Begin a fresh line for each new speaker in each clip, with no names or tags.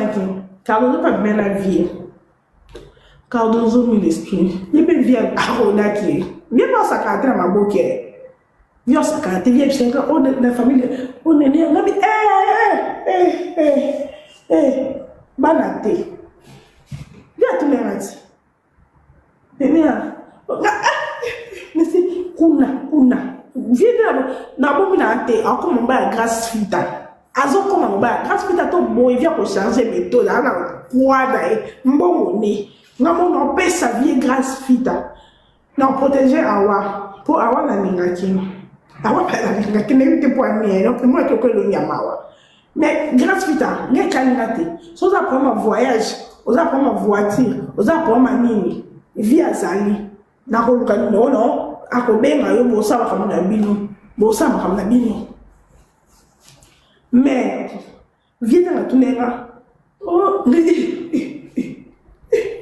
Omonaki Cardozo mpe abima na vie. Cardozo mille esprit. Ye mpe vie arodaki ye. Vie mpe asakana te na maboke. Vie asakana te vie ebisaka o na famille o nene ngabi eh eh eh eh bana te. Vie atunaka ti. Nene ah mesi kuna kuna vie nde nabomi na te akoma mobali ya grace fita azokoma mobali ya grace fita to boye vie akochange méthode aza na kwa na ye mbongo ne nga mona opesa vie grace fita na protege awa mpo awa nalingaki awa mpe nalingaki nayebi te mpo anie mwa toko elongi ya mawa Mais grace fita nga etali nga te so oza problème ya voyage oza problème ya voiture oza problème ya nini vie azali nakoluka nimero na akobenga yo bosala makambo na bino bosala makambo na bino mais vie nanga atuna nga oh,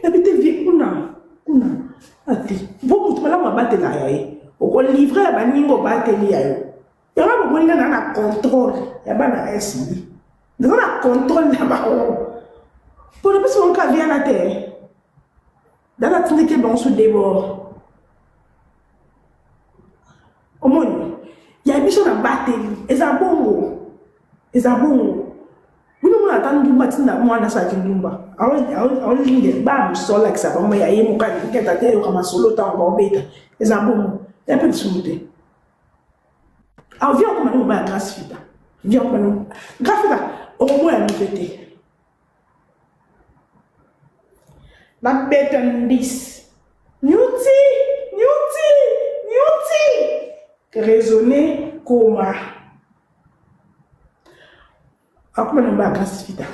nabi te vie kuna kuna ate bo moto malamu abatela ya ye okolivre ya baninga obateli ya yo Yango bomoni nga na na contrôle ya bana SB. Naza na contrôle na bango. Mpo na biso bango kaviana te. Dada atindaki bango su debord. Omoni ya biso na bateli eza bongo. Eza bongo. Bino mona ata ndumba tinda mwana asalaki ndumba. Aolinge ba mosolo alakisa bango ya ye moko alingi ata te ayoka masolo ntango baobeta. Eza bongo. Ya mpe lisumu te. Ah, viens okoma nde mobali ya grace fita viens okoma nde grace fita okoboya mpe te nabeta ndisi nyuti nyuti nyuti raisonne koma akoma nde mobali ya grace fita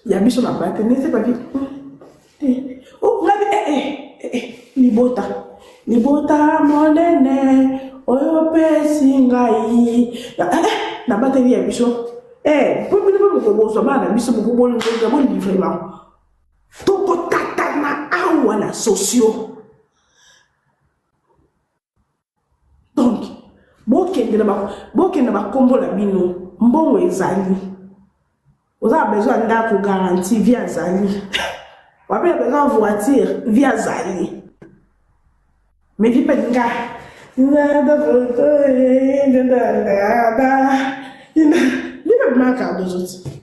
ya biso na bate nese bavi te oh, ngabi eh, eh, eh, eh, libota libota monene oyo opesi ngai eh, eh, nabateli ya biso eh, mpo bino mpe bokobozwa bana na biso bokobolinga bolivre bango tokotatana awa na socio donc bokende na bokende na bakombo na bino mbongo ezali oza na besoin ya ndako garantie vie azali wapi na besoin ya voiture vie azali mais vie mpe nga vie mpe bimaka cardozo ti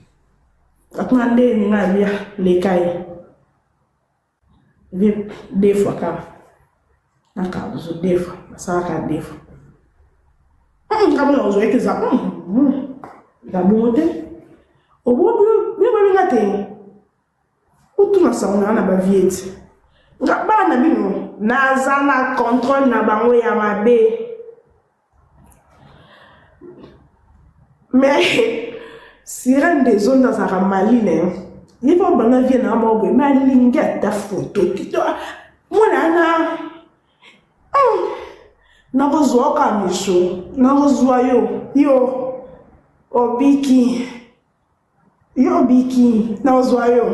atuna ndeni nga abia leka ye Vie deux fois kaka na cardozo deux fois nasalaka deux fois nga mona ozwa ete eza eza bongo te obino boyebi nga te otuna sango na nga na bavie ti nga bana na bino naza na contrôle na bango ya mabe Mais sirène des zones azalaka maline ye mpe obanda vie na moko boye mais alingi ata foto te mwana wana nakozwa oka miso nakozwa yo yo obiki yo obiki nakozwa yo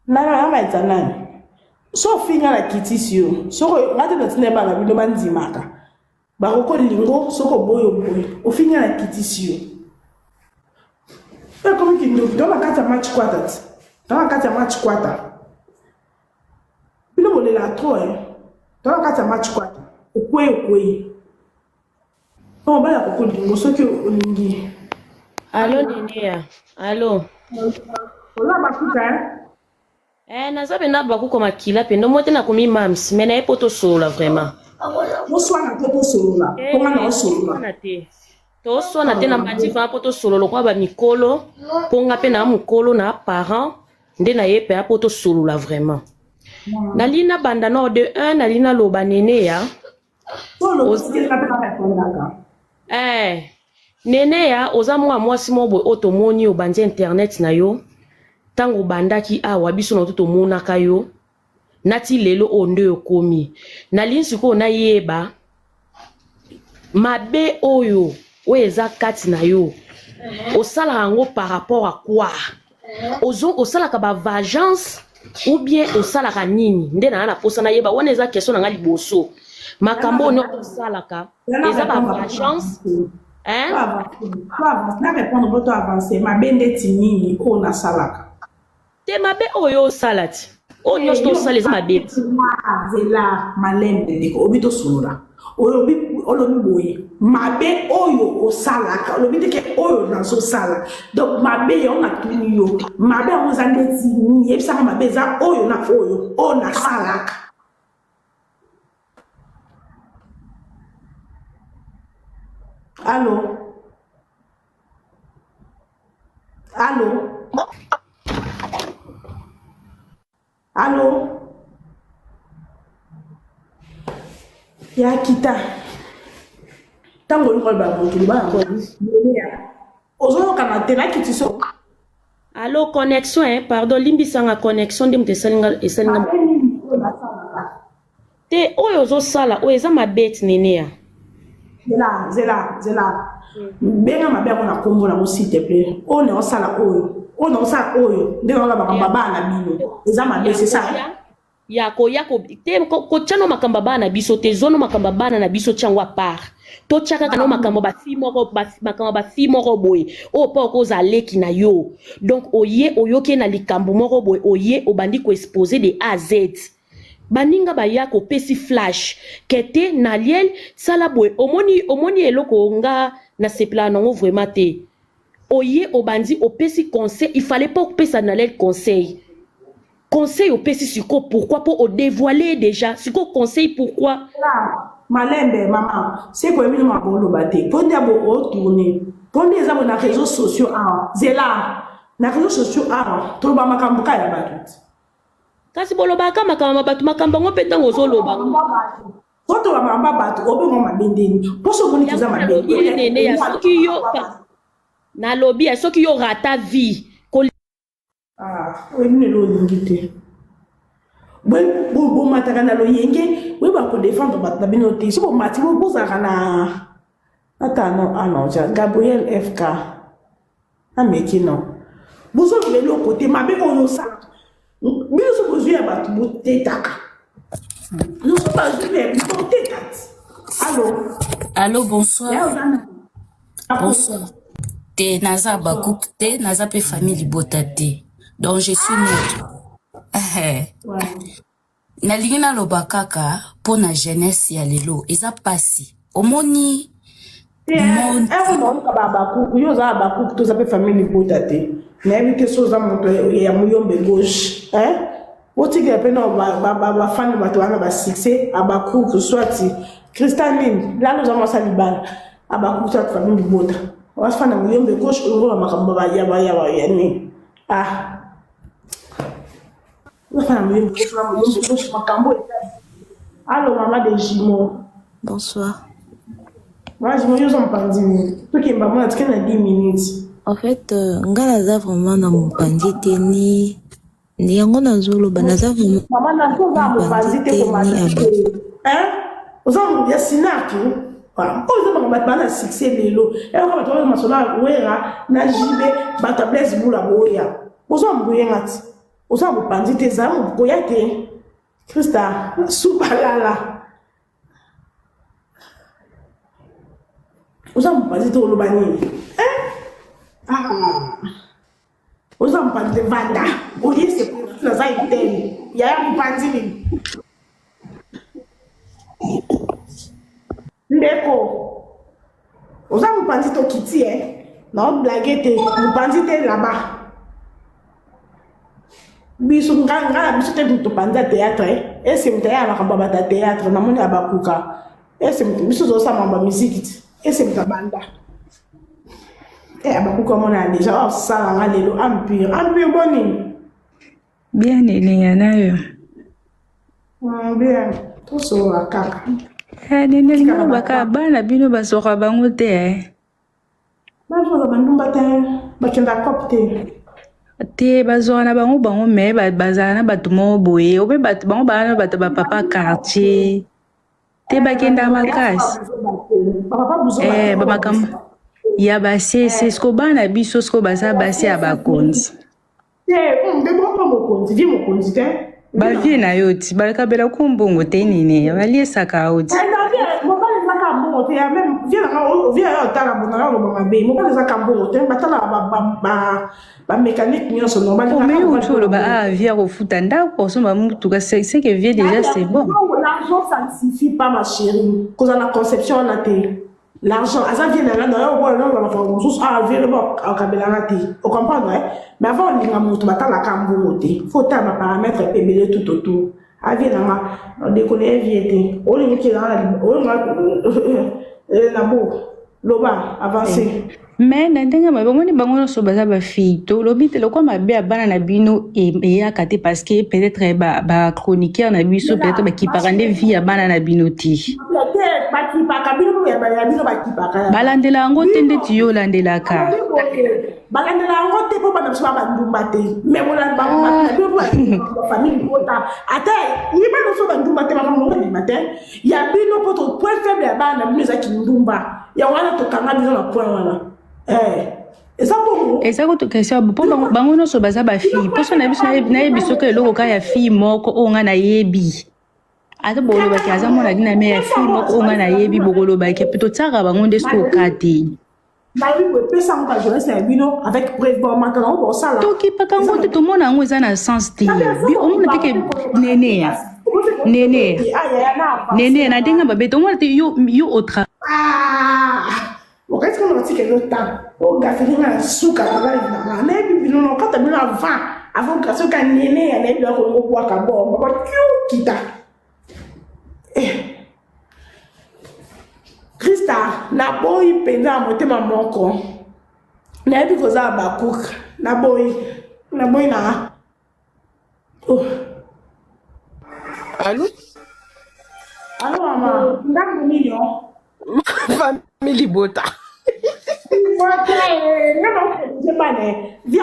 Nana namayisa nani so ofinga na kitisi yo soko nga te natina bana bino bandimaka bakoko lingo soko oboyi oboyi ofinga na kitisi yo ekomi kindoki to na kati ya match kwata ti to na kati ya match kwata bino bolela trop eh to na kati ya match kwata okwei okwei Po mobali akoki kolingo soki olingi.
Allo Neneya, allo.
Oza bakuka eh?
Eh, naza penda bakuka makila penda omoi te nakomi mams mais naye po tosolola vraiment.
Toswana te tosolola.
Eh,
Po nga na osolola.
toswana te. Toswana te na mati vraiment po tosolola lokola ba mikolo po nga pe na mokolo na parent nde naye pe po tosolola vraiment. Nalingi nabanda nao de 1 nalingi naloba Neneya. Eh, Neneya oza mwa mwasi moko boye oyo tomoni obandi internet na yo ntango obandaki awa biso na to tomonaka yo nati lelo oyo nde okomi nalingi sikoyo nayeba mabe oyo oyo eza kati na yo osalaka yango par rapport à quoi osalaka ba vengeance. Ou bien osalaka nini? Nde na na posa nayeba wana eza question na nga liboso. Makambo oyo nyonso osalaka eza ba vengeance hein?
Na répondre po to avancer mabe ndeti nini oyo nasalaka?
Te mabe oyo osala ti oyo nyonso tosala eza mabe ti.
Zela malembe ndeko obi tosolola olobi olobi boye mabe oyo osalaka olobi te ke oyo nazosala donc mabe yango natuni yo mabe yango eza ndeti nini yebisaka mabe eza oyo na oyo oyo nasalaka Allo Allo Allo Ya kita ntango olingi oloba moto loba yango ozoyokana te nakiti so
Allo connexion hein pardon limbisanga connexion nde moto esalinga esalinga Te oyo ozo sala oyo eza mabe ti neneya.
Zela zela zela benga mabe yango na kombo nango s'il te plaît oyo na osala oyo oyo na osala oyo nde naola makambo ya bana na bino eza mabe c'est ça
ya koya ko te kotya no makambo ya bana na biso te zwa no makambo ya bana na biso tya yango apart totya kaka no makambo ba fille moko makambo ba fille moko boye oyo mpo okozala leki na yo donc oye oyoki ye na likambo moko boye oye obandi koexpose de a z Baninga baya kopesi flash ke te Naliel sala boye omoni omoni eloko nga na sepelaka nango vraiment te oye obandi opesi conseil il fallait pas opesa Naliel conseil conseil opesi siko pourquoi po o devoiler ye dejà siko conseil pourquoi
malembe mama seko oyebi no mabo oloba te mpo nde abo otourne mpo nde eza bo na réseau sociaux awa zela na réseau sociaux awa toloba makambo kaka ya bato te
Kasi bolobaka makambo ma bato, makambo yango mpe ntango ozoloba yango.
Po toloba makambo ya bato, obenga mabe ndeni? Po soki omoni toza mabe.
Nalobi ye nene ya soki yo nalobi ya soki yo rata vie ko
Ah, oyebi lelo olingi te. Bomataka na loyenge, boyeba ko défendre bato na bino te. Soki bomati bozalaka na ata no ah non, Gabriel FK. Ameki non. Bozoloba eloko te mabe oyo osala. Bino so bozwi ya bato botetaka. Noso bazwi me boteta ti. Allo.
Allo, bonsoir. Bonsoir. Te naza Habacuc te, naza pe famille libota te. Donc je suis neutre. Nalingi naloba kaka mpo na jeunesse ya lelo eza pasi omoni
monde oluka ba Habacuc yo oza Habacuc toza mpe famille libota te nayebi te so oza moto ya muyombe gauche hein otikela mpe na bafani bato wana basuccès Habacuc soit Christian nini lala oza mwasi ya libala Habacuc soit famille libota wafana muyombe gauche oloba makambo ya nini ah Allo maman de jumeaux.
Bonsoir.
Maman jumeaux yo oza mopanzi nini? Tokemba mona tika na 10 minutes.
En fait, euh, nga naza vraiment na mopanzi te ni ni yango nazoloba naza vraiment
Maman na so oza mopanzi te
ni
komata
aba
te. Hein? Oza ya sinaki. Voilà. Oyo eza bango bato bana succès lelo. Eloko bato oyo masolo ya Wera na JB bato ya Blaise Bula boya. Oza mboyenga ti. Oza mopanzi te zala koya te. Christa subalala. Oza mopanzi te oloba nini? Eh? Ah. Oza mopanzi te vanda. Oye se naza interne. Yaya mopanzi nini? Ndeko. Oza mopanzi te okiti eh? Na blague te. Mopanzi te là-bas. Biso nga nga na biso te moto panza théâtre eh? Ese moto aya makambo ya bato ya théâtre namoni ya bakuka. Ese moto biso tozosala makambo ya miziki ti. Ese moto abanda. Eh abakuka mona deja osala nga lelo empire. Empire boni?
Bien Neneya na yo.
Bien, tosolola kaka.
Eh, Nene
Tika
bino
na
baka
baka.
bana bino bazwaka bango te eh.
Bazo bandumba te, bakenda cop te.
Te bazwaka na bango bango me bazala na bato moko boye obe bato bango baa na bato ba papa quartier te bakenda makasi eh, bamakambo ya basese siko bana biso siko baza basi ya bakonzi.
Te, nde moko mokonzi, vie mokonzi te.
Ba vie na yo ti bakabela ko mbongo te nini baliesaka yo ti.
Mobali eza kaka mbongo te ya meme vie na nga vie ya otala bona na loba mabe mobali eza kaka mbongo te batalaka ba ba ba mécanique nyonso no
bali. Mais yo tu oloba ah vie ya kofuta ndako osomba mutuka c'est que vie déjà c'est bon.
L'argent ça ne suffit pas ma chérie kozala na conception wana te. L'argent, aza vie na nga na yo bola na makambo mosusu ah vie loba akabela nga te. O comprendre eh? Mais avant olinga moto batalaka mbongo te. Faut otala ba paramètres mpe ebele tout autour. A vie na nga ndeko na ye vie te. Olingi okela nga na olinga na bo loba avance.
Mais na ndenge mabe omoni bango nyonso baza ba fille tolobi te lokwa mabe ya bana na bino eyaka te parce que peut-être ba, ba chroniqueur na biso peut-être bakipaka nde vie ya bana na bino te balandela yango te ndeti yo olandelaka
balandela yango te mpo bana biso ba bandumba te mais famille libota ata ye bana biso bandumba te makambo yango ebima te ya bino mpo to point faible ya bana na bino eza kindumba yango wana tokanga bino na point wana eh, eza bongo
eza kutu question mpo bango nyonso baza bafille mposo na biso nayebi soki eloko kaka ya fille moko oyo ngai nayebi ata bokolobaki aza mwana dina me ya fille moko oyo ngai nayebi bokolobaki mpe totiaka bango nde soki oka te
nayebi boye pesa yango bajournaliste na bino avec preuve bomata nango bosala
tokipaka yango te tomona yango eza na sens te omona te ke neneya neneya neneya na ndenge mabe tomona te yo yo otra
okati kona batika yo temps ogafeli nga na suka na live na nga nayebi bino na okata bino avant avant grâce oka neneya nayebi akolingo bwaka bomba bakiu kita Eh. Krista, naboyi mpenza na motema moko. Nayebi koza Habacuc. Naboyi. Naboyi na. Oh.
Allô?
Allô, mama. Ndako nini yo?
Famille Libota.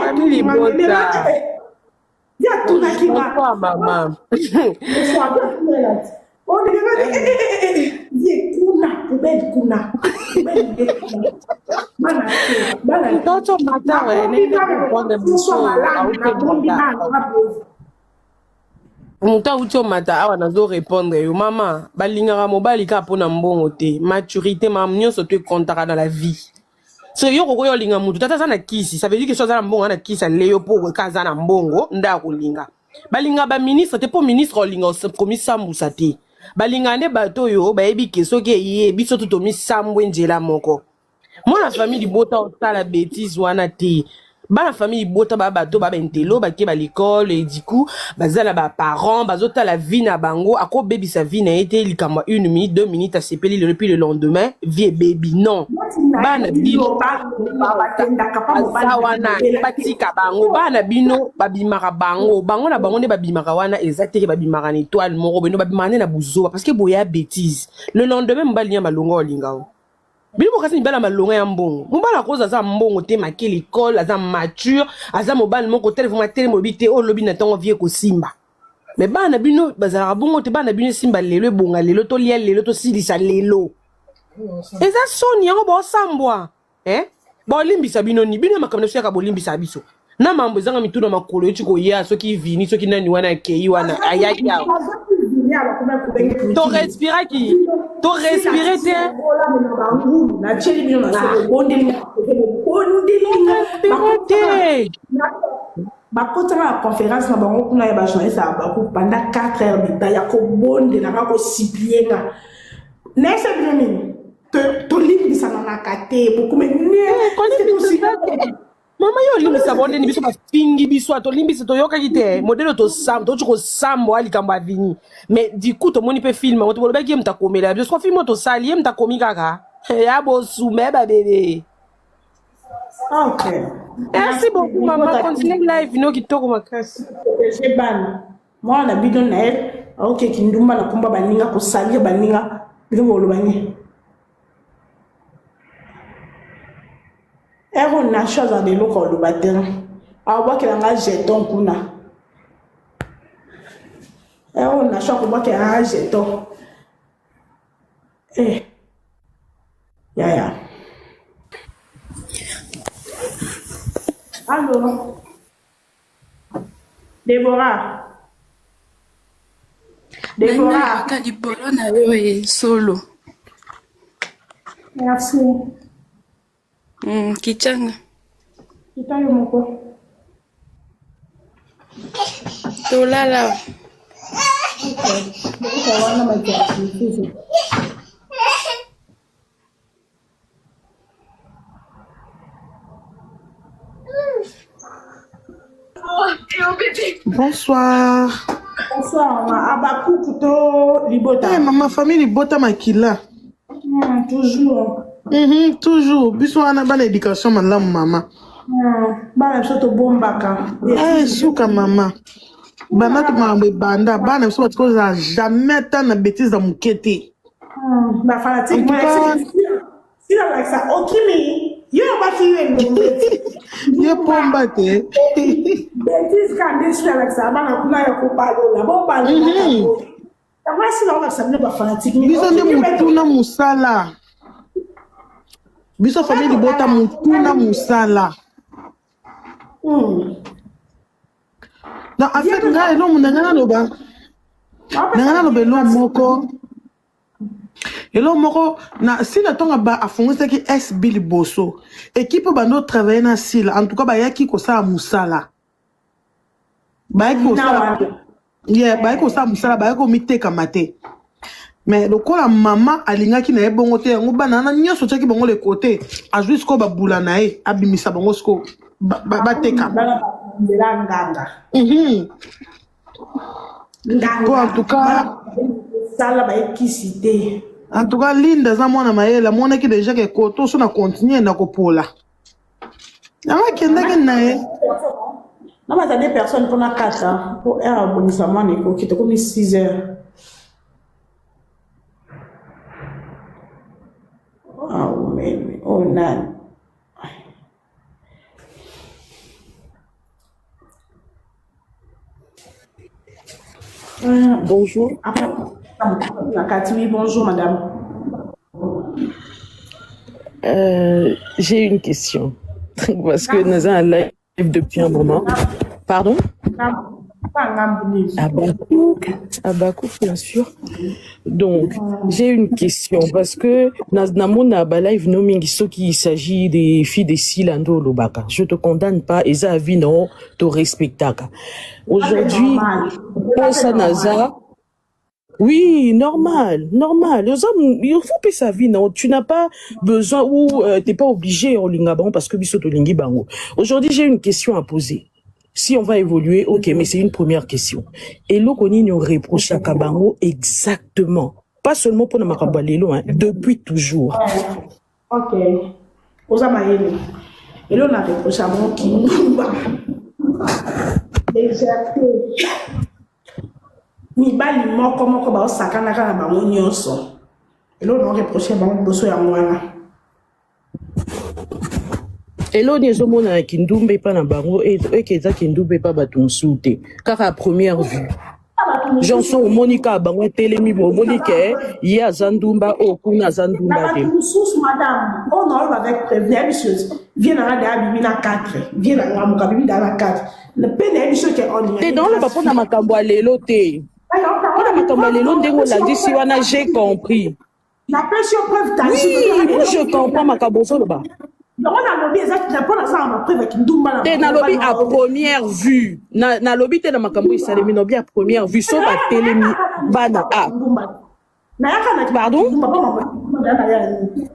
Famille
Libota.
Ye atunaki nga.
Bonsoir maman.
Bonsoir. Ye kuna poubelle kuna. Poubelle ye kuna. Bana te, bana te.
Ndoto mata we nende comprendre biso
nabombi bana
moto awuti omata awa nazo répondre yo mama balingaka mobali kaka mpo na mbongo te maturité makambo nyonso to ekontaka na la vie so yo kokoya olinga mutu tata aza na kisi ça veut dire que so aza na mbongo aza na kisi ale yo mpo ka aza na mbongo nde akolinga balinga baministre te mpo ministre olinga komisambusa te balinga nde bato oyo bayebi ke soki eye biso tu tomisambwe nzela moko mwana famille libota osala betise wana te bana famille libota ba bato ba baintelo bake ba l'école et du coup baza na ba parents bazotala vie na bango akobebisa vie na ye te likambo ya une minute deux minutes asepeli lelo puis le lendemain vie ebebi non bana bino baza wana batika bango bana bino babimaka bango bango na bango nde babimaka wana eza teke babimaka na étoile moko bino babimaka nde na buzoba parce que boya bêtise le lendemain mobali ya malonga olinga o bino bokasi mibali ya malonga ya mbongo mobali akoza aza mbongo te make l'école aza mature aza mobali moko tele vraimen telema olobi te oyo olobi na ntongo vie ekosimba me bana na bino bazalaka bongo te bana na bino esimba lelo ebonga lelo tolia lelo tosilisa lelo eza soni yango bosambwa eh? bolimbisa bino ni bino makambo na biso yaka bolimbisa biso na mambo ezanga mitu na makolo euti koya soki vini soki nani wana akei wana ayaki awa to respiraki to respire te respire te
bakotaka na conférence na bango kuna ya bajournaliste ya baku pendant 4 heures de temps ya kobondela nga kosiplie nga nayesa bino nini tolimbisananaka te bokomi
mama yo olimbisa bango ndeni biso bafingi biso tolimbisa toyokaki te modele toti kosambwa likambo ya vini mais du coup tomoni mpe film yango tobolobaki ye moto akomela biso soko film oyo tosali ye moto akomi kaka ya bosume babebe
ok
merci beaucoup mama continue live no kitoko makasi
protéger bana mwana na bino na ye aoke kindumba na komba baninga kosalir baninga bino boloba nini Ero nasho aza na eloko aloba te akobwakela nga jeton kuna ero nasho akobwakela nga jeton eh. yaya alo. Deborah. Deborah.
Nayokaka libolo na yo e solo.
Merci.
Kichanga.
Kita yo moko.
Tolala.
Wana makiasi.
Bonsoir.
Bonsoir, ma Abakou to Libota.
Eh, maman famille Libota Makila.
Toujours.
Toujours. Biso wana bana éducation malamu mama.
Bana biso tobombaka.
Eh, suka mama. Bana to makambo ebanda bana biso batika kozala jamais ata na bétise ya moke te.
Ba fanatique
En tout cas,
sila lakisa okimi yo obaki yo elombe.
Ye pomba te.
Bétise ka nde sila lakisa bana kuna ya kobalola bobalola. Yango sila olakisa bino ba fanatique.
Biso nde mutuna mosala. Biso famille Libota mutuna mosala. Non, en fait, ngai eloko na ngai naloba na ngai naloba eloko moko eloko moko na Sila ntongo ba afongisaki SB liboso équipe oyo bando travailler na Sila, en tout cas bayaki kosala mosala, bayaki kosala, yeah, bayaki kosala mosala, bayaki komitekama te. Mais lokola mama alingaki na ye bongo te, yango bana wana nyonso tiaki bango le côté, azwi sikoyo babula na ye, abimisa bango sikoyo batekama.
Nzela nganga.
Po en tout cas
sala bayekisi te.
En tout cas Linda aza mwana mayele, amonaki déjà ke koto so na continue na kopola, yango akendaki na ye.
Na baza deux personnes mpona kata po heure abongisa mwana ekoki, tokomi 6 heures. Aumemi oyo nani?
Bonjour.
Na kati, oui, bonjour madame.
J'ai une question. Parce que nous avons un live depuis un moment. Pardon? Abakouk, Abakouk, bien sûr. Donc, j'ai une question parce que na mona ba live no mingi soki il s'agit des filles de Sila ndo lobaka. Je te condamne pas, eza avis no to respectaka. Aujourd'hui, posa naza. Oui, normal, normal. Il faut payer sa vie, non? Tu n'as pas besoin ou t'es pas obligé olinga bango parce que biso tolingi bango. Aujourd'hui, j'ai une question à poser. Si on va évoluer, ok, mais c'est une première question. Et eloko nini reproche à bango exactement? Pas seulement pour makambo ya lelo, hein, depuis toujours.
Ok. Oza mayele. Eloko na reproche bango, kindumba. Légèreté. Mibali moko moko baosakanaka na bango nyonso. Eloko na reproche bango liboso yango wana.
Eloni ezomonana kindumba epa na bango eke eza kindumba epa bato mosusu te, kaka à première vue. Johnson omoni kaka bango atelemi boye, omoni ke ye aza ndumba, oyo kuna aza
Na
ndumba te.
Bato mosusu madame, oyo naoloba avec preuve, nayebi so vie na nga deya abimi na 4, vie na nga moko abimi deya na 4 mpe nayebi soki olinga.
Te, naoloba mpona makambo ya lelo te, mpona makambo ya lelo ndenge olandisi wana, j'ai compris.
Napesi yo preuve.
Oui, moi je comprends makambo ozoloba.
Yango nalobi eza mpo nasala ba preuve ya kindumba na
Te, nalobi à première vue. Nalobi te na makambo esalemi, nalobi à première vue so batelemi bana a
Nayaka na
Pardon?
kindumba mpo makambo na ya nini?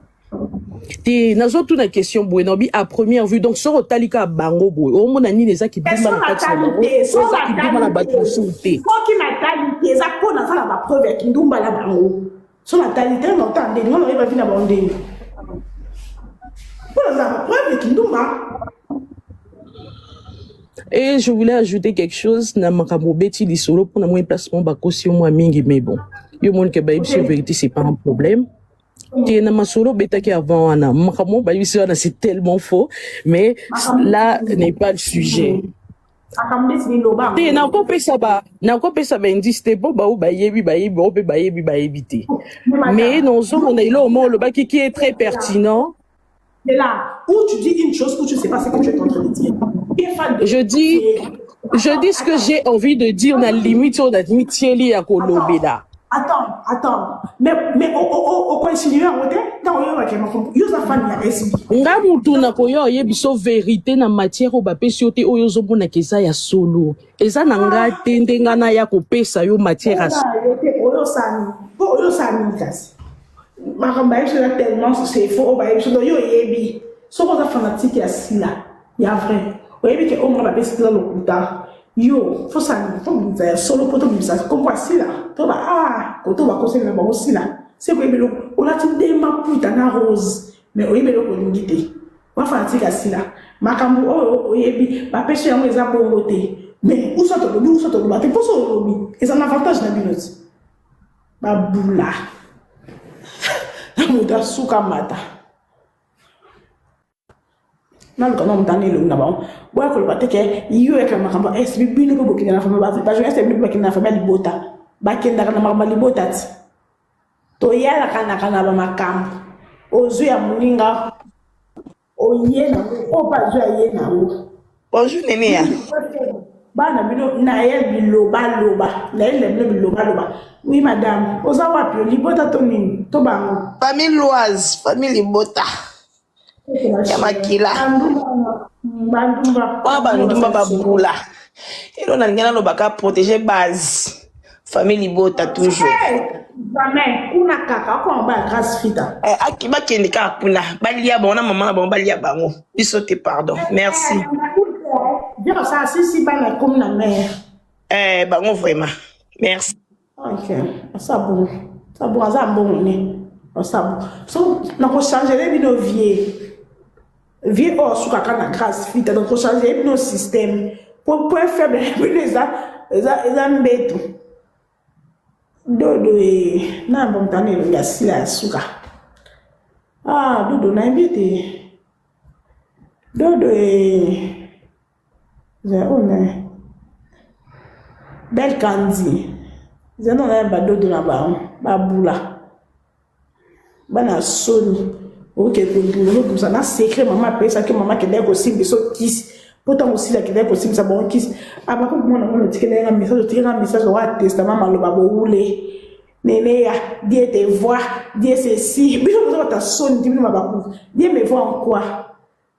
Te, nazotuna question boye, nalobi à première vue, donc soki otali kaka bango boye, omona nini eza kidumba na kati na bango, eza kidumba na bato mosusu te?
Soki natali te, eza mpo nasala ba preuve ya kindumba na bango. So natali te, na otala ndenge nga nayeba vie na bango ndenge mpo nazala ba preuve ya kindumba.
Et je voulais ajouter quelque chose na makambo obeti lisolo mpona mwa placement bakosi yo mwa mingi, mais bon, yo moni ke bayebisi yo vérité, c'est pas un problème te. Na masolo obetaki avant wana, makambo bayebisi wana, c'est tellement faux, mais là n'est pas le sujet.
Makambo ndeti liloba.
Te, nakopesa ba indice te mpo bao bayebi bayebi, bao mpe bayebi bayebi te, mais nazomona eloko moko olobaki qui est très pertinent.
C'est là où tu dis une chose où tu ne sais pas ce que tu es en train de dire. Tu es fan de
Je dis Je dis ce que j'ai envie de dire na limite oyo namitieli ya kolobela.
Attends, attends. Mais okoinsinue yango te ntango oyebaka makambo yo oza fan ya SB.
Nga mutu nakoya oyebisa verité na matière oyo bapesi yo te, oyo ozomonaka eza ya solo. Eza na nga te nde nga naya kopesa yo matière ya
Oyo te, oyo osani mpo oyo osala nini? Kasi makambo bayebi so eza tellement c'est faux. Oyo bayebi so, donc yo oyebi soki oza fanatique ya Sila ya vrai, oyebi ke oyo nga bapesi eza lokuta. Yo fosala nini? Fo bimisa ya solo mpo tobimisa kombo ya Sila to ba ah koto bakoselela bango Sila se koyebi eloko olati nde maputa na rose, mais oyebi eloko olingi te. Wa fanatique ya Sila, makambo oyo oyebi bapesi yango eza bongo te, mais uso tolobi, uso toloba te, mposo olobi eza na avantage na bino ti babula na moto asuka mata. Naluka na moto ana elongi na bango, boya koloba te ke yo yaka makambo ya SB. Bino mpe bokende na famille, bajournaliste, bino mpe bakende na famille ya libota, bakendaka na makambo ya libota ti toyalakanaka na bamakambo. Ozwi ya moninga, oye nango, oyo mpe azwi, aye nango.
Bonjour Neneya.
Bana bino naye bilobaloba, naye na bino bilobaloba. Oui madame, oza wapi? Libota to nini to bango?
Famille Loise, famille Libota. Ya makila.
Bandumba.
Wana bandumba babula. Elo nalingi nalobaka protéger base. Famille Libota toujours.
Jamais kuna kaka akoma ba Grâce Fita.
Eh, aki bakende kaka kuna. Balia bango na mama na bango, balia bango. Biso te, pardon. Merci.
Bien ça, si si bana komi na mère.
Eh, bango vraiment. Merci.
Ok, asa bon. Asa bon, aza mbongo ne. Asa bon. So nakochanger bino vie. Vie oyo asukaka na Grâce Fita, donc kochanger bino système. Po point faible na bino eza mbeto. Dodo e na mbongo elongi ya Sila ya suka. Ah, Dodo nayebi te. Dodo e eza oyo na Belle Kandi. Eza na nayeba Dodo na bango babula bana soni. Oke kozobimisa na secret mama apesaki, mama akendaki kosimbisa kisi mpo ntango osili akendaki kosimbisa bango kisi. Abako mwana ngo otikela nga message, otikela nga message owa testament maloba bowule. Neneya, Dieu te voit, Dieu ceci. Bino boza bata soni te, bino mabaku. Dieu me voit en quoi?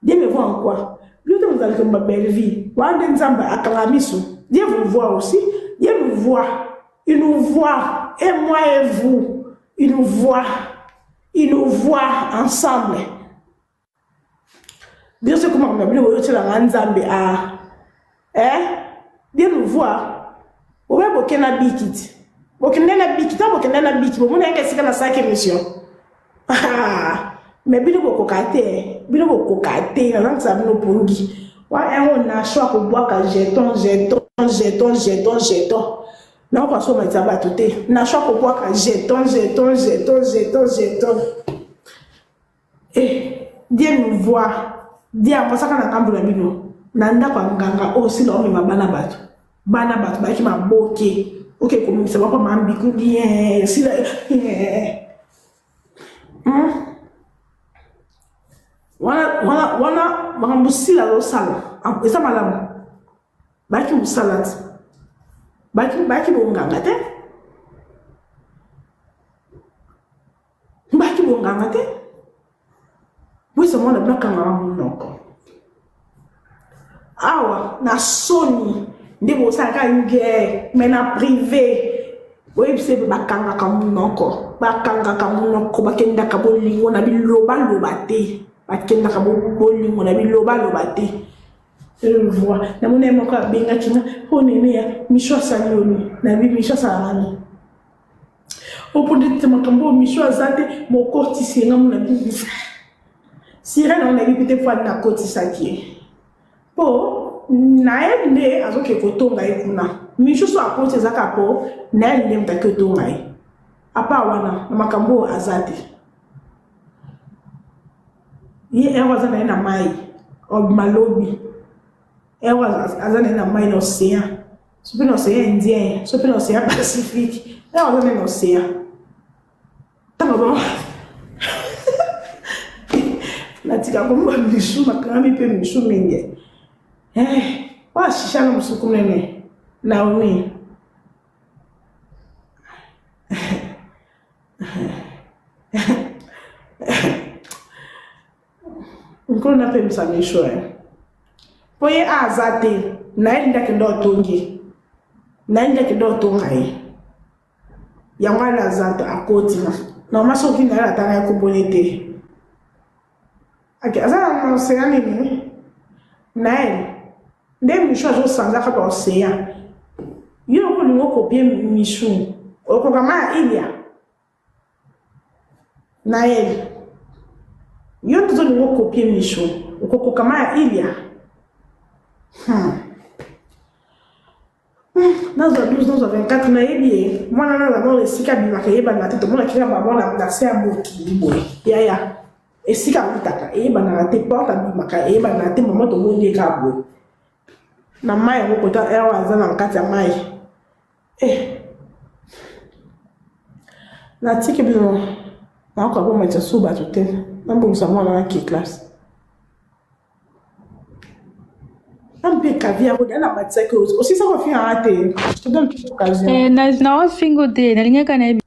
Dieu me voit en quoi? Bino te bozalaki ba belle vie wana nde Nzambe akanga miso. Dieu vous voit aussi, Dieu nous voit, il nous voit, et moi et vous, il nous voit, il nous voit ensemble. Bien sûr, comment on a bino oyotelanga Nzambe a eh Dieu nous voit. Obe boke na biki ti, bokende na biki, ntango bokende na biki, bomoni yanga esika nasalaki émission. Mais bino bokoka te, bino bokoka te, nazangisa bino pongi wa yango na choix kobwaka jeton, jeton, jeton, jeton, jeton. Nakoka somatisa bato te na choix kobwaka jeton, jeton, jeton, jeton, jeton. Eh, Dieu nous voit. Dieu apasaka na ngambo na bino na ndako ya nganga oyo osila omema bana bato, bana bato bayaki maboke, oke komimisa bango mambiku bien sila. Wana wana wana makambo sila azosala eza malamu. Bayaki mosala te, bayaki bonganga te, bayaki bonganga te. Wesa mwana bino akangaka monoko awa na soni nde bosalaka guerre, mais na privé boyebisa ebe bakangaka monoko, bakangaka monoko, bakendaka bolingo na bilobaloba te, bakendaka bolingo na bilobaloba te. Voi namoni ye moko abengaki nga o nene ya Micho asali oni nayebi Micho asalaka nini opondete makambo oyo Micho aza te mokotisi ye nga mona sirene wana nayebi te po ani nakotisaki ye mpo naye nde azoke kotonga ye kuna. Micho so akoti ezaka po naye nde moto ake kotonga ye apa wana na makambo oyo aza te. Ye ero aza na ye na mai malobi, ero aza na ye na mai na océan, so mpe na océan Indien, so mpe na océan Pacifique, ero aza na ye na océan. Ntango bango natika komba misu, nakangami mpe misu mingi. Eh. Oyo ashisha na mosuku nene. Naomi. Nkolo napemisa miso eh. Mpo ye aza te naye nde akende otongi naye nde akende otonga ye yango wana aza te akoti normal soki naye atanga ye kombone te ake aza na océan nini naye nde michu azosanzaka ba océan yo okolinga okopie michu okokama ya ilia Naël, yo nde ozolinga okopie Michou, okokokama ya Ilia? Nazwa 12, nazwa 24, nayebi ye. Mwana na d'abord esika abimaka eyebanaka te, tomonaki kaka bango na se ya mokili boye. Yaya, esika awutaka eyebanaka te, porte abimaka eyebanaka te, mama tomoni ye kaka boye. Na mai yango kota heure aza na kati ya mai. Eh. Natiki bino nakoka komatisa su bato te nabongisa mwana na ke classe mpe caviar oyo na matisaki osisa kofingaka te je te donne toute occasion
eh, naofingo te nalingaka nayebi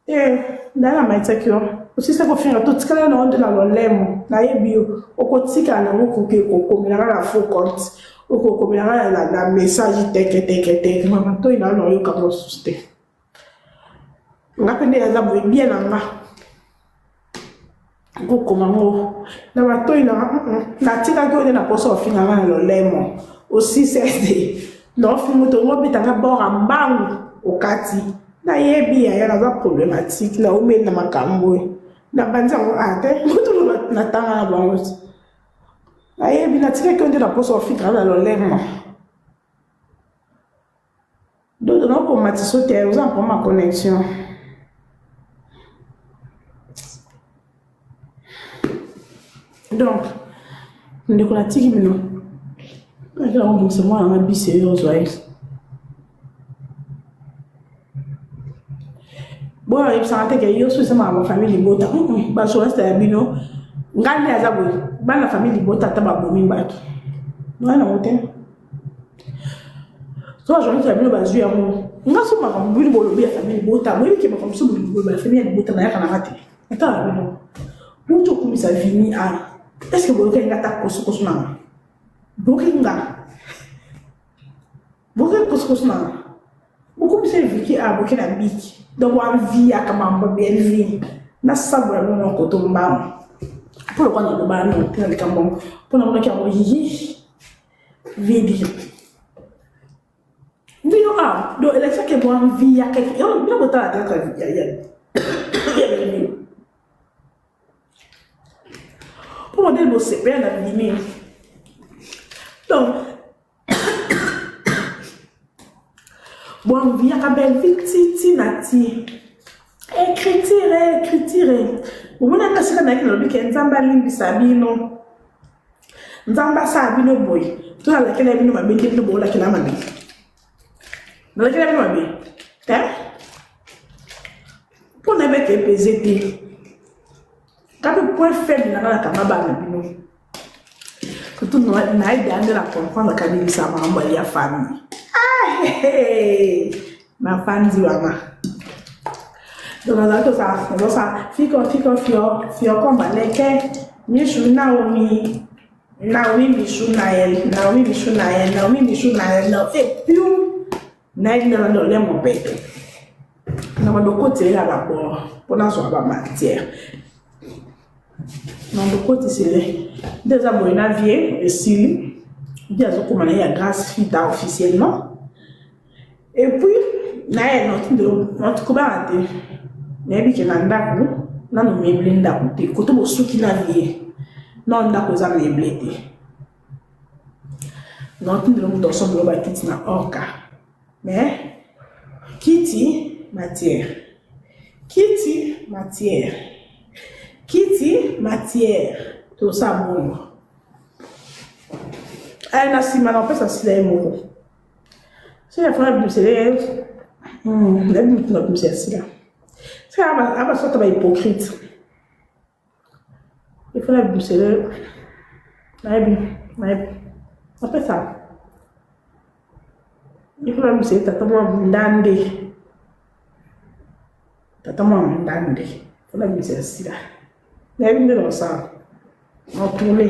eh, nda na matisaki yo osisa kofinga totikala na yo nde na lolemo nayebi yo okotikala nango koke kokomelanga na faux compte okokomelanga na message teke teke teke mama toi na yo naoyoka mosusu te nga mpe nde aza boye bien na nga kokoma ngo na matoi na natikaki oyo nde na posa ofinga nga na lolemo osisa ete naofinga to ngo obetanga bor ya mbangu okati nayebi yaya naza problématique naumeli na makambo oyo nabandi yango a te moto natanga na bango ti nayebi natikaki oyo nde na posa ofinga nga na lolemo Dodo nakomatisa te oza na problème ya connexion. Donc ndeko natiki bino nakela kobongisa mwana nga bisi eyo ozwa ye boyo ayebisaka te ke yo so eza makambo famille libota bajournaliste ya bino ngai nde aza boye bana famille libota ata babomi bato ngai nango te so bajournaliste ya bino bazwi yango nga so makambo bino bolobi ya famille libota boyebi ke makambo so bolobi ya famille ya libota nayaka nanga te ata na bino mutu okumisa vini a est ce que boyokaki nga ata kosokoso nanga boyoki nga boyoki kosokoso nanga bokumisa viki a boke na biki donc boanviyaka mambo bellevie nasabola bino na koto mbango mpo lokwa naloba no te na likambo mpo namonaki yango yiyi vidi bino a donc elakisaki mwa vie ya keke bino botala théâtre ya ya ya mpo modele bosepela na bimi donc boanviyaka bellevie ti na ti écriture écriture omonaka sika nayaki nalobi ke nzambe alimbisa bino nzambe asala bino boye to nalakela bino mabe nde bino boolakela mabe nalakela bino mabe te mpo nayebeke epeze te kape point faible nanga nakanga bana bino surtout nayebi ande na comprendre kabilisa makambo ya famille nafandi wana donc nazali tosala nazosala fiko fiko fio fioko maleke mishu naomi naomi mishu nael naomi mishu nael naomi mishu nael na e piu nayebi nana nde olia mopeto na bandokotela babord mpo nazwa bamatière na ndokotisele nde eza boye na vie esili nde azokoma na ye ya grâce fita officiellement et puis naye notokobanga te nayebi ke na ndako nano meuble ndako te koto bosuki na vie no ndako eza meuble te notindela moto asombelo bakiti na orka mais kiti matière kiti matière kiti matière tosala bongo aye na nsima na kopesa sila ye moko sila fana bimisele ye nayebi motu na bimisa ya sila sila abasota ba hypocrite il faut na bimisele nayebi nayebi napesa. Il faut nabimisa ye tata mwa ndande. Tata mwa ndande. Faut nabimisa ya sila. Nayebi nde nakosala. Na tourne.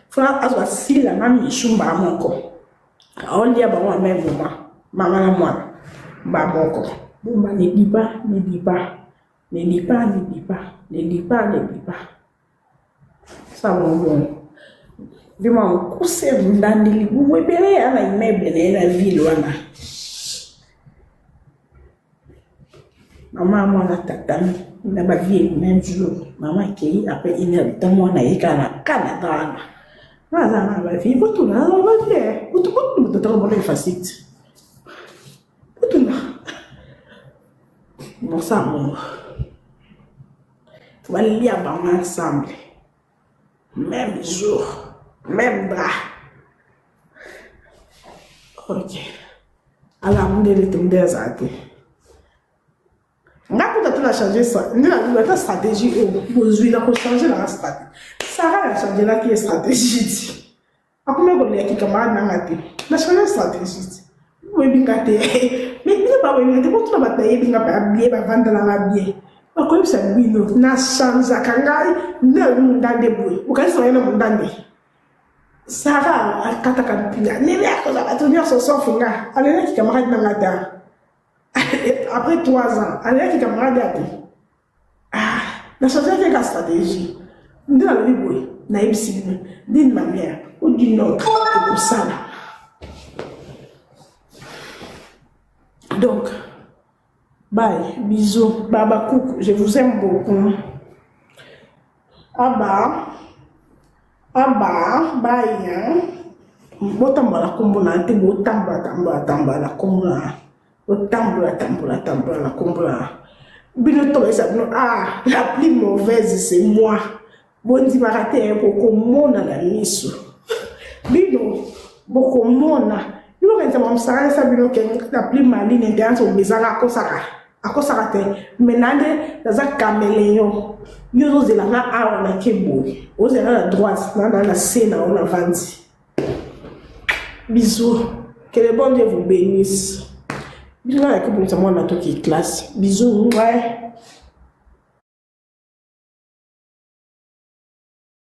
Faut azwa sila na misu mbala moko. Aolia bango en même moment. Mama na mwana. Mbala moko. Bumba ne dis pas, ne dis pas. Ne dis pas, ne dis pas. Ne dis pas, ne dis pas. Ça bon bon. Bima mokuse ndandi libumu ebele ya na immeuble na ye na ville wana. Mama mwana tata na ba vie même jour. Mama akei après une heure de temps mwana ye kaka na Canada wana. Nga aza na ba vie botuna na ba vie. Botuna tata bona efasite. Botuna. Bonsa bongo. Balia bango ensemble. Même jour, même drap. Ok. Ala mundele te mundele azala te. Nga kuta te na changer sa nde na ata stratégie oyo bozwi na ko changer na stratégie. Sarah na changer na ki stratégie ti. Akomi kolela ki camarade nanga te. Na changer stratégie ti. Boyebi nga te. Mais bino baboyebi nga te botuna bato bayebi nga ba bien bavanda na nga bien. Bakoyebisa bino na changeaka ngai nde nayebi mundande boye. Bokanisi naye na mundande. Sarah akataka mpinga nene akoza bato nyonso sauf nga. Alelaki camarade nanga te. Après 3 ans alelaki camarade ya te. Ah, na changeaki kaka stratégie. Nde nalobi boye, nayebisi bino d'une manière ou d'une autre ekosala. Donc, bye, bisous, baba coucou, je vous aime beaucoup. Aba, aba, bye. Hein? Botambola kombo na te, botambola, tambola, tambola kombo na. Otambola tambola tambola na kombo na bino to bayesa bino ah la plus mauvaise c'est moi bondimaka te bokomona na miso bino bokomona bino kanisa mamsaka esa bino ke la plus maline intelligence obezaka akosaka akosaka te mais na nde naza cameleon yo ozozela nga awa na ke boye ozela na droite na na na se na yo na vandi Bisous. Que le bon Dieu vous bénisse. Bisous na yakobimisa mwana toki classe. Bisous. Ouais.